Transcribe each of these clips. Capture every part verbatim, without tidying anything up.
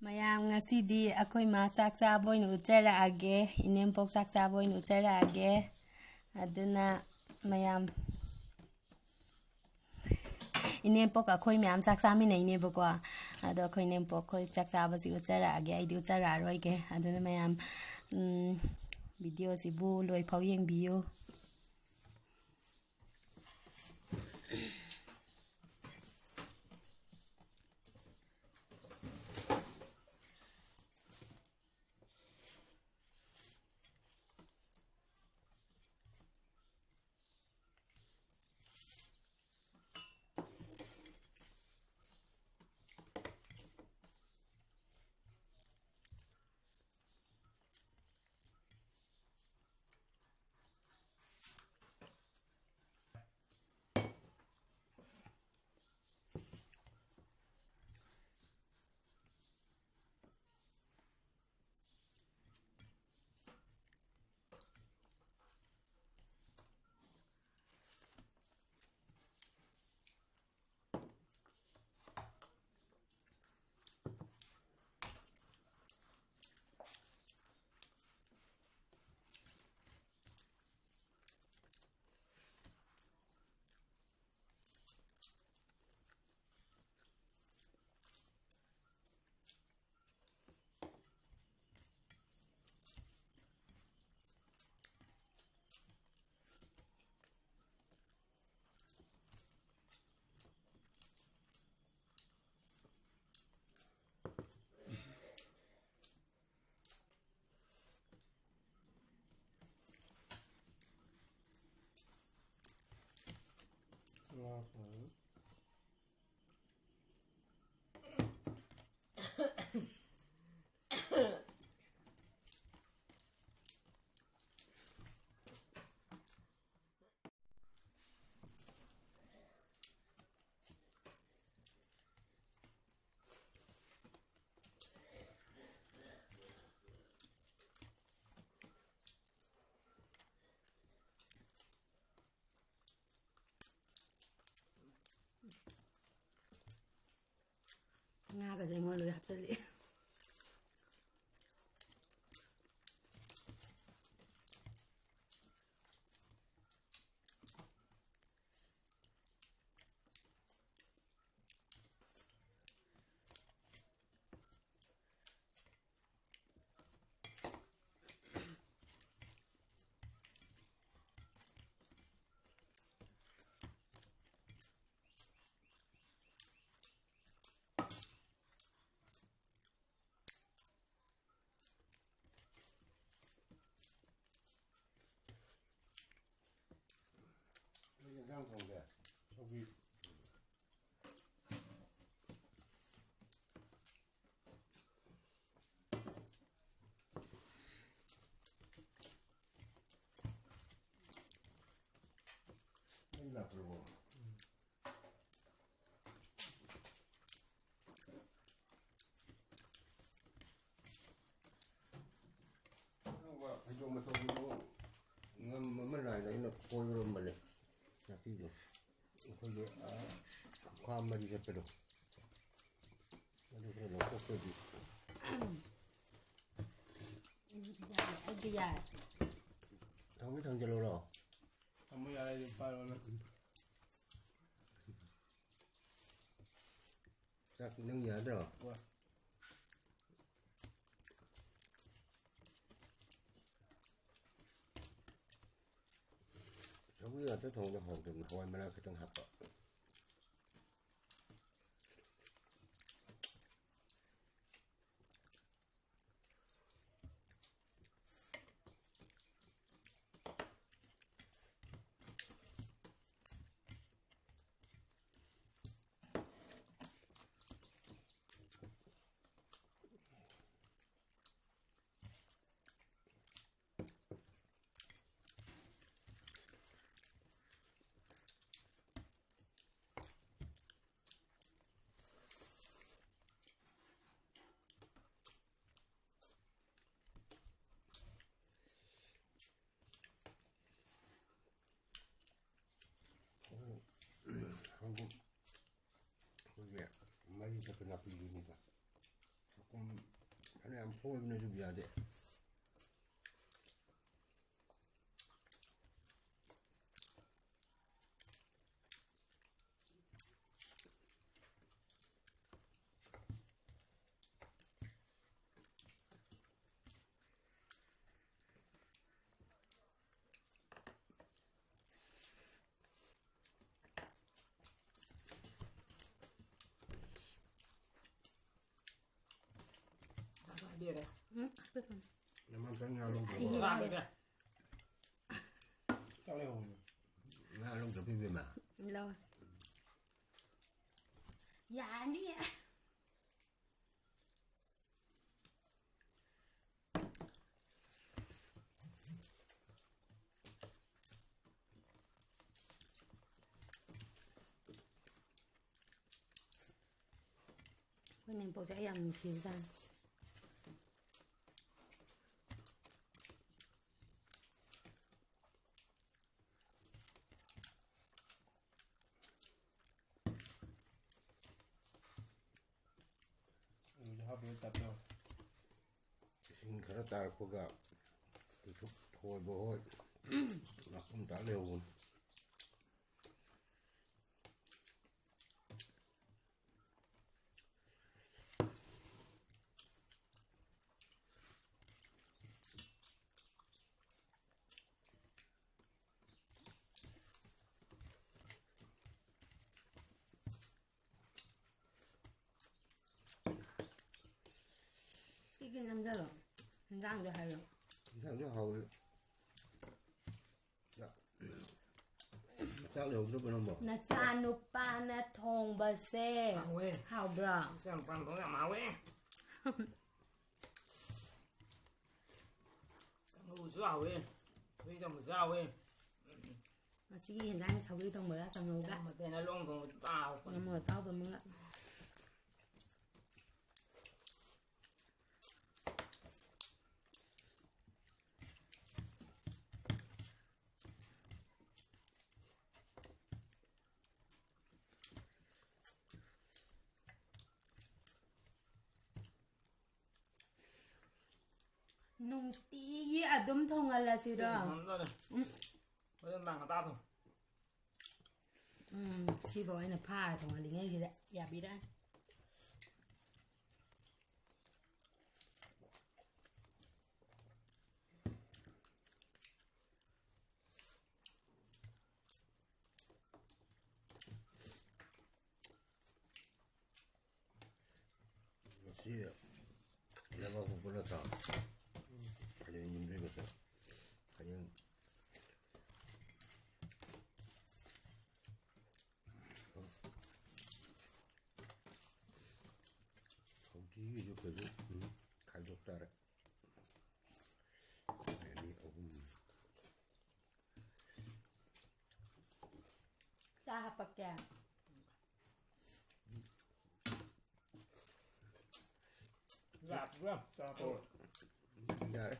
ꯃꯌꯥꯝ, ꯉꯁꯤꯗꯤ ꯑꯩꯈꯣꯏ ꯃꯥ ꯆꯥꯛ ꯆꯥꯕ ꯑꯣꯏꯅ ꯎꯠꯆꯔꯛꯑꯒꯦ, ꯏꯅꯦꯝꯄꯣꯛ ꯆꯥꯛ ꯆꯥꯕ ꯑꯣꯏꯅ ꯎꯠꯆꯔꯛꯑꯒꯦ꯫ ꯑꯗꯨꯅ ꯃꯌꯥꯝ, ꯏꯅꯦꯝꯄꯣꯛꯀ ꯑꯩꯈꯣꯏ ꯃꯌꯥꯝ ꯆꯥꯛ ꯆꯥꯃꯤꯟꯅꯩꯅꯦꯕꯀꯣ꯫ ꯑꯗꯣ ꯑꯩꯈꯣꯏ ꯏꯅꯦꯝꯄꯣꯛ ꯑꯩꯈꯣꯏ ꯆꯥꯛ ꯆꯥꯕꯁꯤ ꯎꯠꯆꯔꯛꯑꯒꯦ, ꯑꯩꯗꯤ ꯎꯠꯆꯔꯛꯑꯔꯣꯏꯒꯦ꯫ ꯑꯗꯨꯅ ꯃꯌꯥꯝ, ꯎꯝ, ꯚꯤꯗꯤꯑꯣꯁꯤꯕꯨ ꯂꯣꯏꯐꯥꯎ ꯌꯦꯡꯕꯤꯌꯨ꯫ ꯉꯥꯒꯁꯦ ꯑꯩꯉꯣꯟꯗ ꯂꯣꯏ ꯍꯥꯞꯆꯜꯂꯛꯑꯦ꯫ ꯉꯝ ꯑꯃ ꯅꯥꯏꯅ ꯑꯩꯅ ꯐꯣꯏꯔꯝꯕꯅꯦ ꯅꯥꯄꯤꯗꯣ꯫ ꯑꯩꯈꯣꯏꯒꯤ, ꯑꯥ, ꯈꯨꯈꯥ ꯃꯔꯤ ꯆꯠꯄꯗꯣ꯫ ꯑꯗꯨ ꯈꯔ ꯂꯧꯊꯣꯛꯇ꯭ꯔꯗꯤ꯫ ꯑꯩꯗꯤ ꯌꯥꯔꯦ꯫ ꯊꯥꯡꯃꯩ ꯊꯥꯡꯖꯜꯂꯨꯔꯣ? ꯊꯝꯃꯣ ꯌꯥꯔꯦ, ꯑꯩꯗꯤ ꯄꯥꯏꯔꯣ ꯅꯪ꯫ ꯆꯥꯛ ꯅꯪ ꯌꯥꯗ꯭ꯔꯣ? ꯍꯣꯏ꯫ ꯁꯧꯒ꯭ꯔꯤ ꯉꯥꯛꯇ ꯊꯣꯡꯕꯗ ꯍꯥꯎꯇꯕꯅꯤ, ꯍꯋꯥꯏ ꯃꯅꯥ ꯈꯤꯇꯪ ꯍꯥꯞꯄ꯫ ꯍꯧꯖꯤꯛ ꯑꯩꯈꯣꯏꯒꯤ ꯃꯔꯤ ꯆꯠꯄ ꯅꯥꯄꯤꯗꯨꯅꯤꯗ꯫ ꯃꯈꯣꯡ ꯐꯅꯌꯥꯝ ꯐꯣꯏꯕꯅꯁꯨ ꯌꯥꯗꯦ꯫ ꯎꯝ, ꯍꯥꯞꯄꯦ꯫ ꯅꯃꯥ ꯆꯪ ꯉꯥ ꯂꯧꯗ꯭ꯔꯕꯣ? ꯑꯩ ꯆꯥꯛ ꯂꯩꯍꯧꯕꯅꯦ꯫ ꯉꯥ ꯂꯧꯗ꯭ꯔꯕ ꯏꯕꯦꯝꯃ? ꯂꯧ꯫ ꯌꯥꯅꯤ꯫ ꯑꯩꯈꯣꯏ ꯅꯦꯝꯄꯣꯛꯁꯦ ꯑꯩ ꯌꯥꯝ ꯅꯨꯡꯁꯤꯕꯖꯥꯠꯅꯤ꯫ ꯏꯁꯤꯡ ꯈꯔ ꯇꯥꯔꯛꯄꯒ ꯊꯣꯏꯕ ꯍꯣꯏ ꯉꯥꯄ꯭ꯔꯨꯝ ꯇꯥ ꯂꯩꯍꯧꯕꯅꯤ꯫ ꯁꯤꯒꯤ ꯅꯝꯖꯜꯂꯣ꯫ ꯍꯤꯟꯖꯥꯡꯗꯣ ꯍꯥꯏꯔꯣ꯫ ꯌꯦꯟꯁꯥꯡꯁꯨ ꯍꯥꯎꯋꯦ꯫ ꯆꯥꯛ, ꯆꯥꯛ ꯂꯩꯍꯧꯗ꯭ꯔꯕ ꯅꯪꯕꯣ? ꯅꯆꯥꯅꯨꯄꯥꯅ ꯊꯣꯡꯕꯁꯦ ꯍꯥꯎꯋꯦ꯫ ꯍꯥꯎꯕ꯭ꯔꯣ? ꯏꯆꯥ ꯅꯨꯄꯥꯅ ꯊꯣꯡꯕ ꯌꯥꯝ ꯍꯥꯎꯋꯦ꯫ ꯀꯥꯡꯍꯧꯁꯨ ꯍꯥꯎꯋꯦ꯫ ꯁꯧꯒ꯭ꯔꯤ ꯊꯣꯡꯕꯁꯨ ꯍꯥꯎꯋꯦ꯫ ꯉꯁꯤꯒꯤ ꯌꯦꯟꯖꯥꯡ ꯁꯧꯒ꯭ꯔꯤ ꯊꯣꯡꯕꯒ ꯀꯥꯡꯍꯧꯒ꯫ ꯃꯊꯦꯜ ꯂꯣꯡ ꯊꯣꯡꯕꯁꯨ ꯍꯥꯎꯋꯦ꯫ ꯉꯥ ꯃꯣꯔꯣꯛ ꯑꯇꯥꯎꯕ ꯑꯃꯒ꯫ ꯅꯨꯡꯇꯤꯒꯤ ꯑꯗꯨꯝ ꯊꯣꯡꯍꯜꯂꯁꯤꯔꯣ? ꯊꯣꯡꯍꯜꯂꯣꯏꯔꯦ꯫ ꯎꯝ꯫ ꯍꯣꯔꯦꯟ ꯅꯨꯡꯗꯥꯡ ꯉꯟꯇꯥ ꯊꯣꯡ꯫ ꯎꯝ, ꯁꯤꯐꯥꯎ ꯑꯩꯅ ꯐꯥꯔ ꯊꯣꯡꯍꯜꯂꯤꯉꯩꯁꯤꯗ ꯌꯥꯕꯤꯔꯛꯑꯅꯤ꯫ ꯉꯁꯤ ꯂꯩꯕꯥꯛꯄꯣꯛꯄ ꯅꯠꯇ꯭ꯔꯣ? ꯍꯌꯦꯡ ꯌꯨꯝꯁꯀꯩꯁ꯫ ꯍꯌꯦꯡ ꯍꯧꯖꯤꯛꯀꯤꯁꯨ ꯀꯩꯁꯨ ꯈꯥꯏꯗꯣꯛ ꯇꯥꯔꯦ꯫ ꯑꯅꯤ, ꯑꯍꯨꯝ꯫ ꯆꯥ ꯍꯥꯞꯄꯛꯀꯦ꯫ ꯂꯥꯛꯄ꯭ꯔꯥ? ꯆꯥ ꯇꯧꯔꯦ꯫ ꯌꯥꯔꯦ꯫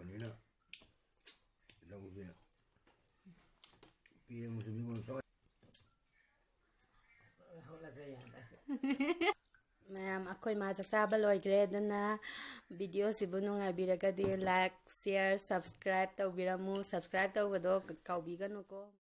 ꯅꯤꯅ ꯂꯧꯁꯦ ꯄꯦꯡꯕꯁꯨ ꯃꯤꯉꯣꯟꯗ ꯆꯥꯎ꯫ ꯃꯌꯥꯝ, ꯑꯩꯈꯣꯏ ꯃꯥ ꯆꯥꯛ ꯆꯥꯕ ꯂꯣꯏꯈ꯭ꯔꯦ, ꯑꯗꯨꯅ ꯚꯤꯗꯤꯑꯣꯁꯤꯕꯨ ꯅꯨꯡꯉꯥꯏꯕꯤꯔꯒꯗꯤ like, share, subscribe ꯇꯧꯕꯤꯔꯝꯃꯨ꯫ Subscribe ꯇꯧꯕꯗꯣ ꯀꯥꯎꯕꯤꯒꯅꯨꯀꯣ꯫